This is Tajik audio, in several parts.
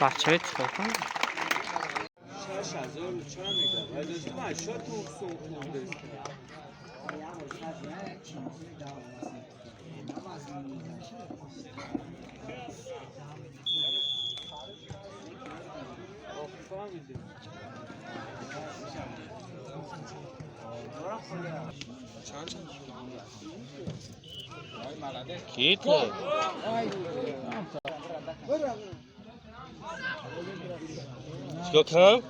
بچه چیکار کنم؟ 6000 چند میگم؟ ولی داشتم 80 تومن خورده. کی تو؟ چیکار کنم؟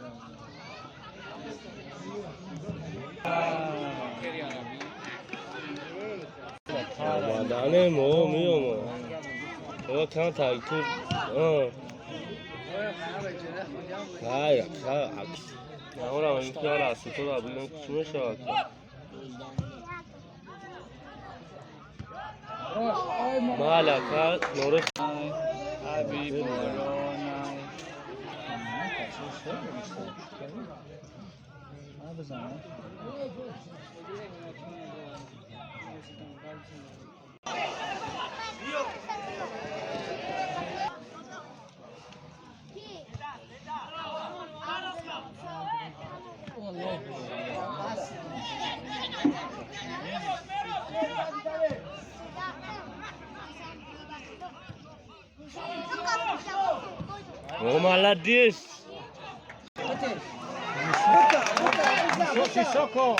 آمدن ما میام ما کم تا تو نه نه اونم این که از تو را بگم چی میشه. مالک نورخ О, молодец! Sissoko!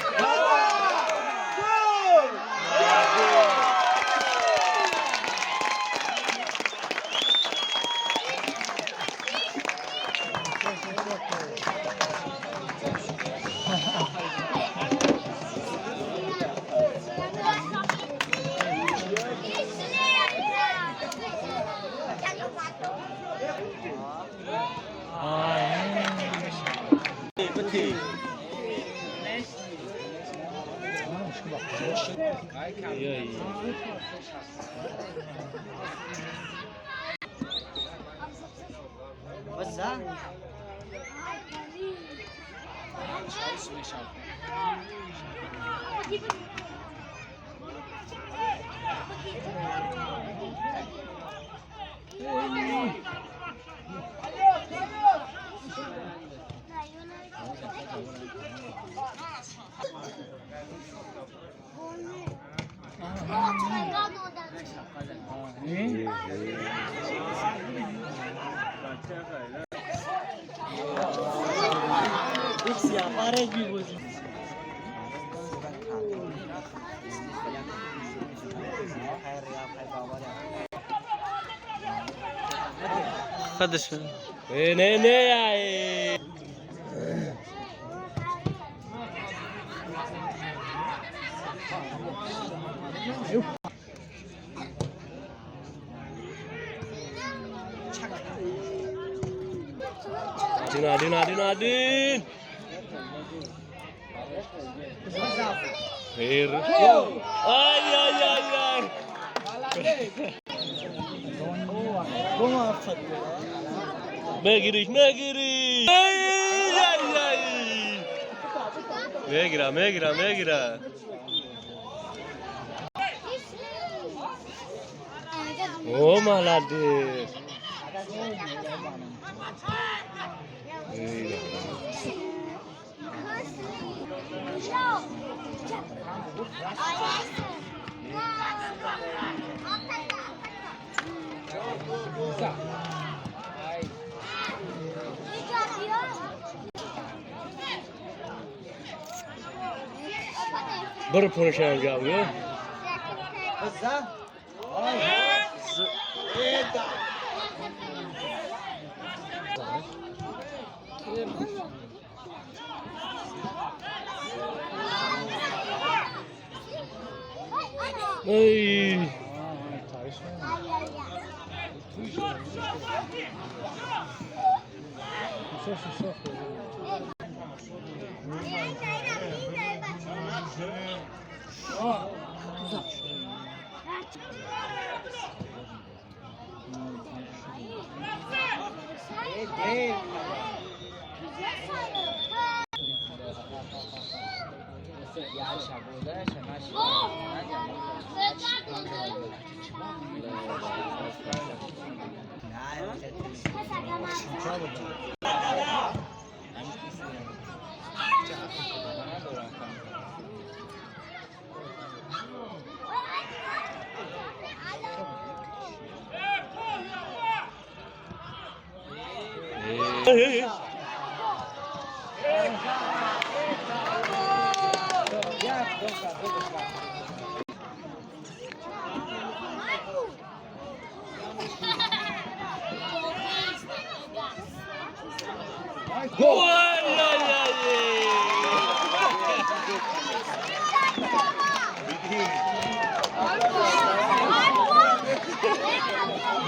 خدش نه نه Nadine, Nadine, Nadine. Ay, ay, ay, ay. Megiriş, megiriş. Ay, ay, ay. Megira, megira, megira. Oh, молодец. Bir pulisham gap yo'q. Ey.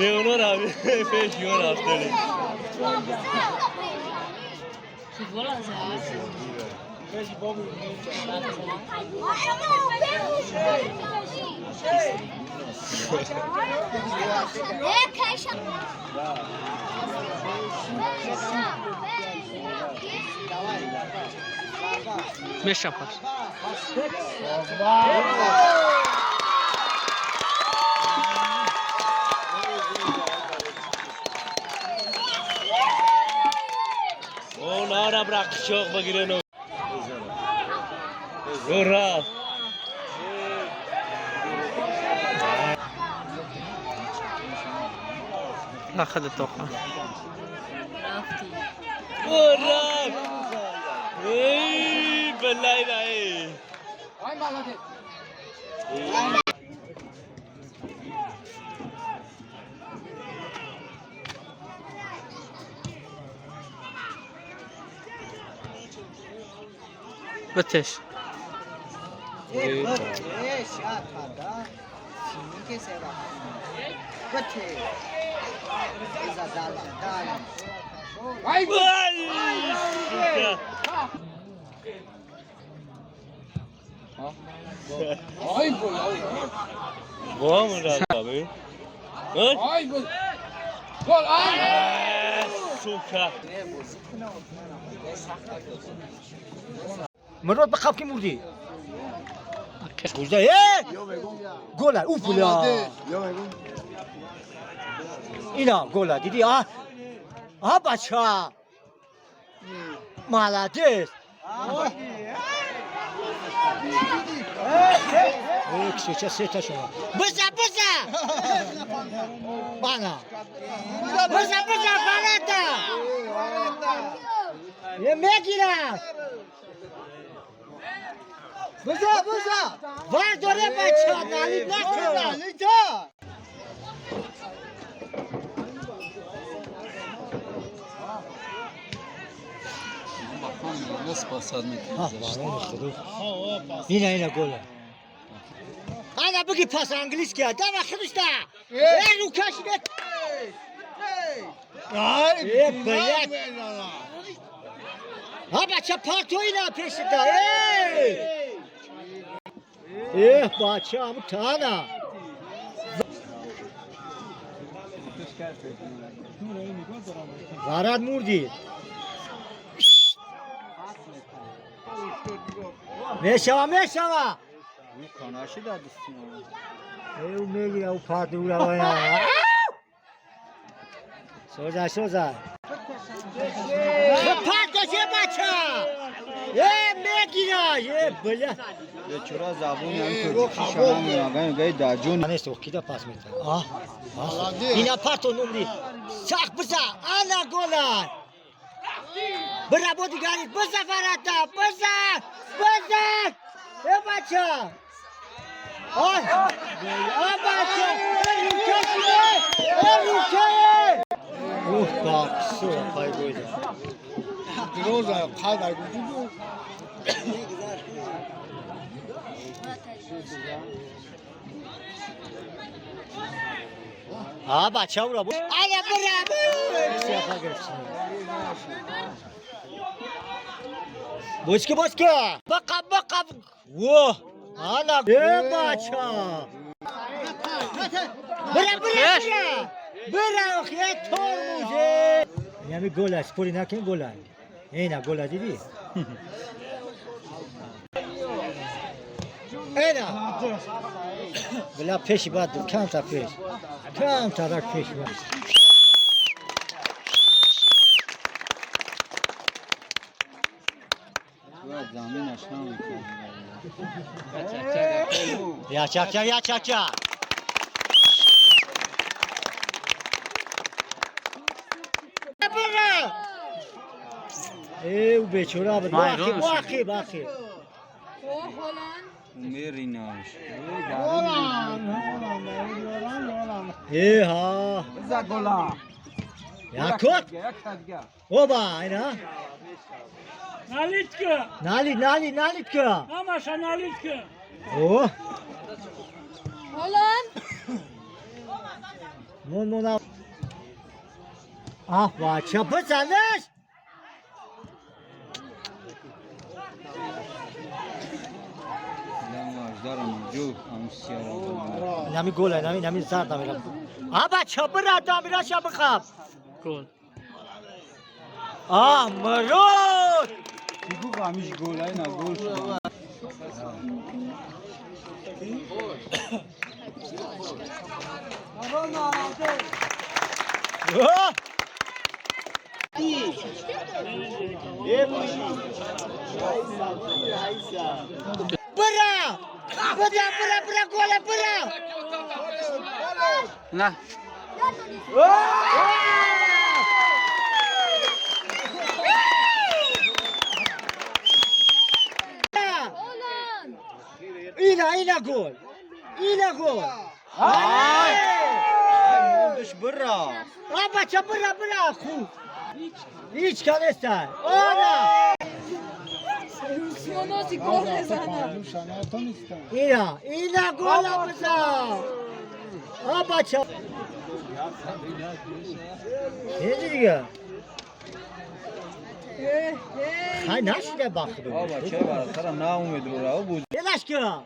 Leonor abi peş yor hastane. Beş yapar. O nara bırak çok bagiren o. Ura. أخذ التوقع. Ura. Ey billahi da ey. بتش. Ay! Ay gol. Gol mu abi? Ay gol. Gol ay. Сука. مرات بخاف كي مردي ايه گل او پولا اینا گل دیدی آه آه بچه молодец. Сейчас это шо. Быстро, быстро! Бана! Быстро, быстро, барата! Я мегира! Быстро, быстро! Вар доре бача, налит накун! Налита! اینا اینا گله. انا بگی پاس انگلیس که دم خودش دا. ای رو کشیده. ای بلد. ها بچه پارتو اینا پیش دا. ای. ای بچه همو تانا. وارد مردی. میشوا میشوا. Eu meio o pato lá. Soza soza. Pato چه بچه؟ ای میگیره یه بله. بیچاره زبون هم تاجیکی شما میگن گای در جون نیست وقتی پاس میده. آه. اینا پاتو نمری. سخت بزا. انا گلان. برا بودی گاری بزا فراتا بزا بزا. ای بچه. آه. آه بچه. ای روکه ای روکه. اوه باکسو پای گویده. روز قدر گفتم. آه بچه او را بود. آیا برا. سیافا گرفت. بوسکه بوسکه. بقب بقب. واه. آنا. ای بچه. برا برا برا. برا اخی ترموزه. Инами гол аст, спори накун, гол аст. Ина гол аст, дидӣ? Ина! Била пеши бад ду, камтар пеш. Камтарак пеш бад. Заминаш намекунад. Я чак-чак, я чак-чак. Э, у бечора буд. Бахи, бахи, бахи. Меринаш. Э, ха. Я кот. Оба, ина. Налитка! Нали, нали, налитка. Ҳамаша налитка! О, Holland. мон мона. Ах, бача, бизанаш. Нами гол, нами нами зард намира. А бача, бира, дамира, ша бихаб. Гол. А, мурод. Бигу ҳамиш гол, ина гол шуд. О! Бира! Бира, бира, бира, гола, бира! На. Holland. Ина, ина гол! Ина гол! Ай! Мондаш бира. А бача, бира, бира, хуб! Ҳеҷ ка нестай! Ана! Усмонози гол мезанад. Ина, ина гола бизан! А бача! Неҷи дига? Хай нашида бахт О, бача, баратара наумед рора, буд. Елаш ка!